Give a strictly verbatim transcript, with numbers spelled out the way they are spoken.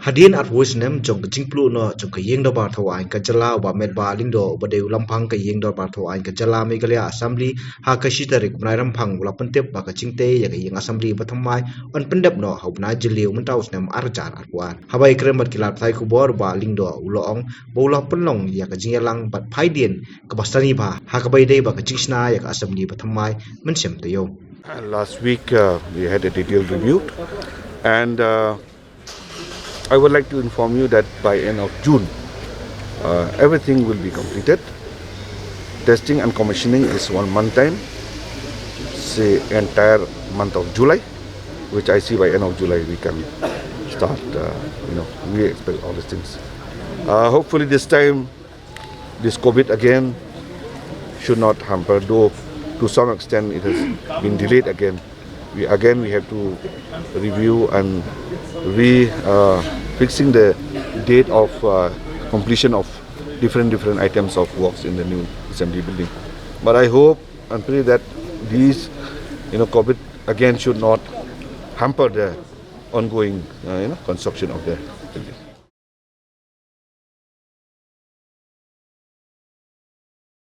Hadien arphew snem jong ka jingpluh noh jong ka Ïing Dorbar Thaw Aiñ ka Jylla, u Bah Metbah Lyngdoh, uba dei u Lamphang ka Ïing Dorbar Thaw Aiñ ka Jylla Meghalaya Assembly, ha ka shi tarik u bnai Rymphang u la pyntip ba ka jingtei ïa ka Ïing Assembly bathymmai yn pyndep noh ha u bnai Jylliew mynta u snem ar hajar arphew ar. Haba ïakren bad ki lad pathai khubor, u Bah Lyngdoh u la ong ba u la pynlong ïa ka jingïalang bad phai dien kaba stad bha ha kaba ïadei bad ka jingshna ïa ka Assembly bathymmai mynshem taïew. Last week, uh, we had a detailed review, and, uh, I would like to inform you that by end of June, uh, everything will be completed. Testing and commissioning is one month time, say entire month of July, which I see by end of July we can start, uh, you know, we expect all these things. Uh, hopefully this time, this COVID again should not hamper, though to some extent it has been delayed again. We, again, we have to review and re, uh, fixing the date of, uh, completion of different, different items of works in the new assembly building. But I hope and pray that these, you know, COVID again should not hamper the ongoing, uh, you know, construction of the building.